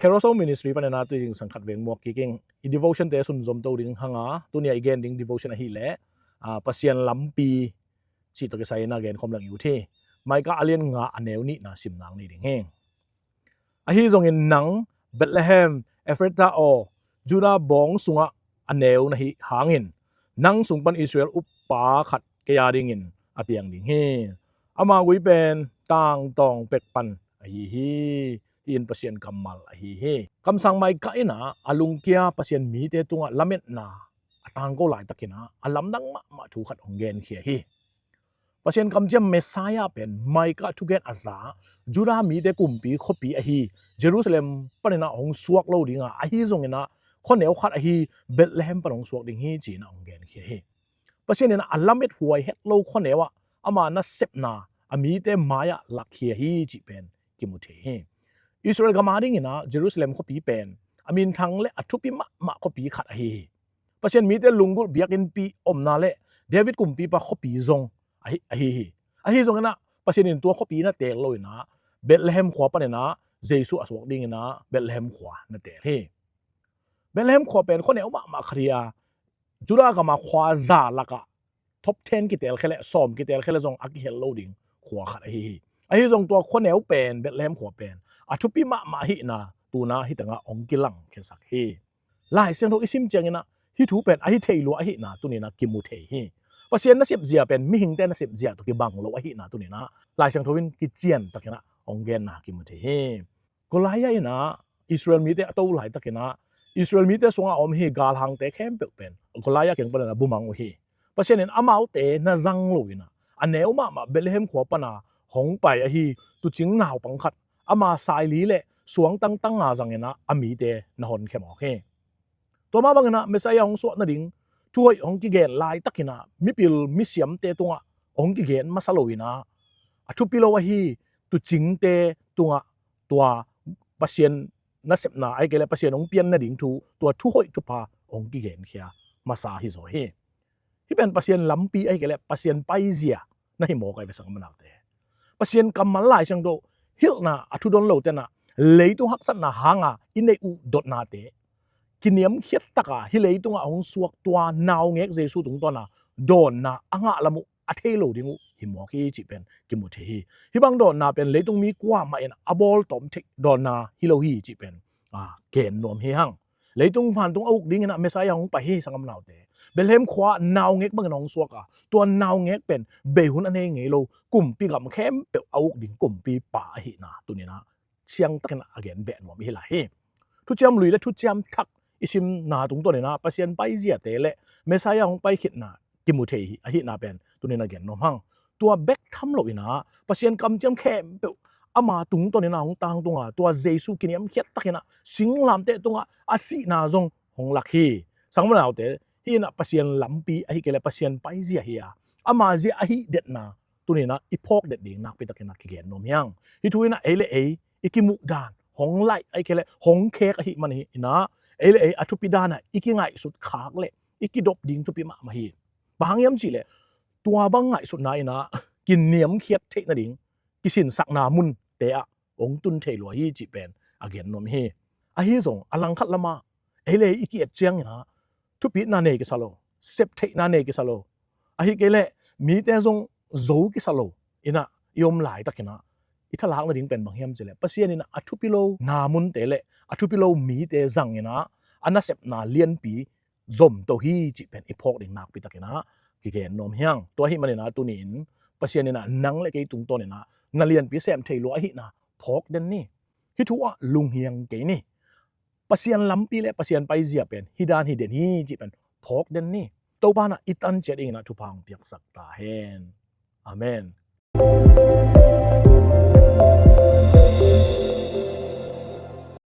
Carousel Ministry ປະເດັນນາ ໂຕຈິງສັງກັດແຫວງໝວກກີ່ເກັງ ອີ devotion ເຕະສຸນສົມໂຕເດັງຫາງາ ໂຕເນຍ again ເດັງ devotion ອະຫິແລະ ອາ ປະຊຽນລຳປີ ຊິໂຕເກໄຊນາແກນຄອມລັງຢູ່ທີ່ ໄມກາອາລຽນງາອະແນວນິນາ ຊິມນາງນີ້ເດັງເຮງ ອະຫິ ຈົງອິນນັງ ເບັດລະແຮມ ເອຟຣາຕາອໍ ຢູດາບອງສຸງະ ອະແນວນະຫິຫາງອິນ ນັງສຸງປັນອິດສະຣາເອລ ອຸປາຂັດກະຍາເດັງອິນ ອາປຽງເດັງເຮ ອາມາກຸຍແປນ ຕ່າງຕອງເປັກປັນ ອະຫິຫິ ອິນປະຊຽນກຳມາລ ອະຫິຫິ ກຳສັງໄມກາອິນນາ ອາລຸງເກຍ ປະຊຽນມີເຕຕຸງອະ ລະເມັດນາ ອາຕາງໂກລາຍຕະກິນນາ ອາລຳດັງມະມະ ທູຂັດອົງແກນເຄຍຫິ ປະຊຽນກຳຈຽມເມຊາຍາແປນ ໄມກາທູແກນອາສາ ຢູດາມີເຕກຸມປີ ຄໍປີອະຫິ ເຢຣູຊາເລັມ ປະເດັນນາ ຫົງສວກໂລດິງອາ ອະຫິ ຈົງອິນນາ ຄໍແນວຂັດອະຫິ ເບັດລະແຮມ ປະນົງສວກເດັງຫິ ຈີນາ ອົງແກນເຄຍຫິ ປະຊຽນນາ ອາລາເມັດຫວຍເຮັດໂລຄໍແນວອະ ອາມານາເຊັບນາ ອາມີເຕມາຍາ ລັກເຄຍຫິ ຈີແປນ ກິມຸເທຫິ ອິດສະຣາເອລກຳມາເດັງອິນນາ ເຢຣູຊາເລັມ ຄໍປີແປນ ອາມິນທັງ ແລະ ອາທຸປິມະມະ ຄໍປີຂັດອະຫິ ປະຊຽນມີເຕລຸງກຸດບຽກອິນປີອົມນາ ແລະ ເດວິດກຸມປີປາ ຄໍປີຈົງ ອະຫິ ອະຫິ ອະຫິ ຈົງນະ ປະຊຽນອິນຕົວ ຄໍປີນາເຕໂລນາ ເບັດລະແຮມຂວາປະເດັນນາ ເຢຊູອາສວກເດັງນາ ເບັດລະແຮມຂວານາເຕເຮ ເບັດລະແຮມຂວາແປນ ຄໍແນວມະມະຄະເທຍ ຢູດາກຳມາຂວາ ຈາລະກະ ທົບແທນກິເຕລເຄແລະ ຊອມກິເຕລເຄແລະ ຈົງອາກິເຮໂລດິງ ຂວາຂັດອະຫິ ອະຫິ ຈົງຕົວ ຄໍແນວແປນ ເບັດລະແຮມຂວາແປນ ອາທຸປິມະມະ ອະຫິນາ ຕູນາ ຫິຕະງະ ອົງກິລັງ ເຄສັກເຮ ລາຍຊຽງໂທ ອິຊິມຈຽງອິນນາ ຫິທູແປນ ອະຫິເທໂລ ອະຫິນາ ຕູເນນາ ກິມຸເທຫິ ປະຊຽນນາເຊັບເຈຍແປນ ມິຫິງແຕນາເຊັບເຈຍ ໂຕກິບັງໂລ ອະຫິນາ ຕູເນນາ ລາຍຊຽງໂທວິນ ກິຈຽນຕະກິນນາ ອົງແກນນາ ກິມຸເທຫິ ໂກລາຍາອິນນາ ອິດສະຣາເອລມີເຕໂຕລາຍຕະກິນນາ ອິດສະຣາເອລມີເຕສົງອາອອມເຮ ກາລາງເຕແຄມເປວແປນ ໂກລາຍາເກັງປະເດັນນາ ບຸມັງໂອເຮ ປະຊຽນເຫັນອາມາວເຕນາຈັ່ງໂລອິນນາ ອາແນວມະມະ ເບັດລະແຮມຂວາປະນາ ຫົງໄປອະຫິ ຕຸຈິງນາວປັງຂັດ ອາມາຊາຍລີ ແລະ ສວງຕັງຕັງງາຈັ່ງເຫັນນາ ອາມີເຕນາຮອນແຄມອອກເຮ ຕົວມາບັງເຫັນນາ ເມຊາຍາຫົງສວກນາດິງ ທຸເຮີ້ຍຫົງກິເກນລາຍຕະກິນນາ ມິປິລມິສຽມເຕຕຸງອາ ຫົງກິເກນມາຊາໂລອິນນາ ອາທຸປິໂລອະຫິ ຕຸຈິງເຕຕຸງອາ ຕົວປະຊຽນນາເຊັບນາ ອາຫິເກ ແລະ ປະຊຽນອົງປ່ຽນນາດິງ ທຸ ຕົວທຸເຮີ້ຍທຸພາ ອົງກິເກນເຄຍ ມາຊາຫິໂຊເຮ ທີ່ເປັນປະຊຽນລຳປີ ອາຫິເກ ແລະ ປະຊຽນໄປເຈຍ ນາຫິມໍໄກ ໄປສັງມະນາວເຕ ປະຊຽນກຳມາລາຍຊຽງໂຕ ຮິລນາ ອາທຸດົນໂລເຕນາ ເລຍຕຸງຮັກສັດນາຫາງາ ອິນເນອຸດົດນາເຕ ກິນຽມຄຽດຕະກາ ຮິເລຍຕຸງອາຫົງສວກ ຕົວນາວແງກເຢຊູ ຕຸງຕອນນາ ດອນນາ ອາງາລະມຸ ອາເທໂລດິງອຸ ຫິມໍຄີ ຈີເປັນ ກິມຸເທຮີ ຮີບັງດອນນາເປັນ ເລຍຕຸງມີກວາມມາເອັນ ອາບອລຕອມເທັກ ດອນນາ ຮິໂລຮີ ຈີເປັນ ອາ ເກນນວມຮີຮັງ ເລຍຕຸງຟານຕຸງອາອຸກດິງນະ ເມຊາຍາຫົງໄປຮີ ສັງກຳນາວເຕ ເບນເລມຄວາ ນາວແງກບັງນອງສວກອາ ຕົວນາວແງກເປັນ ເບຫຸນອາເນເງໂລ ກຸມປີກຳແຄມເປວອາອຸກດິງ ກຸມປີປາອະຫິນາ ຕຸເນນາ ຊຽງຕະກະນະອາເກນເບນວມອີລາຮີ ທຸຈຽມລຸຍ ແລະ ທຸຈຽມທັກ ອິຊິມນາ ຕຸງຕົນເນນາ ປະຊຽນໄປເຈຍເຕ ແລະ ເມຊາຍາຫົງໄປຄິດນາ ກິມຸເທຮີ ອະຫິນາເປັນ ຕຸເນນາເກນນວມຮັງ ຕົວເບັກທຳໂລອີນາ ປະຊຽນກຳຈຽມແຄມເປວ ອາມາຕຸງຕົນເນນາ ຫົງຕາງຕຸງອາ ຕົວເຢຊູກິນຍາມຄຽດຕະກະນະ ຊິງລາມເຕະຕຸງອາ ອາຊິນາຈົງ ຫົງລັກຮີ ສັງມະນາວເຕ ຮີນະ ປະຊຽນລຳປີ ອະຫິເກ ແລະ ປະຊຽນໄປເຈຍເຮອາ ອາມາເຈຍອະຫິເດັດນາ ຕຸເນນາ ອີພອກເດັດເດງ ນາກປິຕະກະນາ ກິເກນນວມຮຽງ ຮີທູນະ ເອເລເອ ອີກິມຸດານ ຫົງໄລ ອາຫິເກ ແລະ ຫົງແຂກ ອະຫິມະນະຮີນະ ເອເລເອ ອາທຸປິດານະ ອີກິງາຍສຸດຂາກ ແລະ ອີກິດົບດິງທຸປິມະມະຮີ ບາງຍາມຈີແລະ ຕົວບັງງາຍສຸດນາອີນະ ກິນນຽມຄຽດເທນາດິງ ກິຊິນສັກນາມຸນເຕອະ ອົງຕຸນເທໂລຮີ ຈີເປັນ ອາເກນນວມຮີ ອະຮີຊົງ ອະລັງຄັດລະມາ ເອເລ ອີກິເອດຈຽງນະ ທຸປິດນາເນກິສາໂລ ເຊັບເທນາເນກິສາໂລ ອະຫິເກ ແລະ ມີແຕ່ຊົງ ໂຈກິສາໂລ ອີນະ ຍົມລາຍຕະກະນະ ອີທະລາກນາດິງເປັນບາງຮຽມເຈແລະ ປະຊຽນອີນະ ອະທຸປິໂລ ນາມຸນເຕ ແລະ ອະທຸປິໂລ ມີແຕ່ຈັງອີນະ ອະນາເຊັບນາລຽນປີ ຈົ່ມໂຕຮີ ຈີເປັນ ອີພອກເດັງ ນາກປິຕະກະນະ ກິເກນນວມຮຽງ ຕົວຫິມະເນນາ ຕຸເນນ ປະຊຽນເນນາ ນັງ ແລະ ເກ ຕຸງໂຕເນນາ ນາລຽນປີແຊມເທໂລ ອະຫິນາ ພອກເດັນນີ ຮີທູອະ ລຸງຮຽງເກນີ ປະຊຽນລຳປີ ແລະ ປະຊຽນໄປເຈຍເປັນ ຮີດານ ຮີເດນ ຮີ ຈີເປັນ ພອກເດັນນີ ໂຕປານະ ອີຕັນເຈດເອງນະ ທຸພາງປຽກສັກຕາເຮນ ອາເມນ.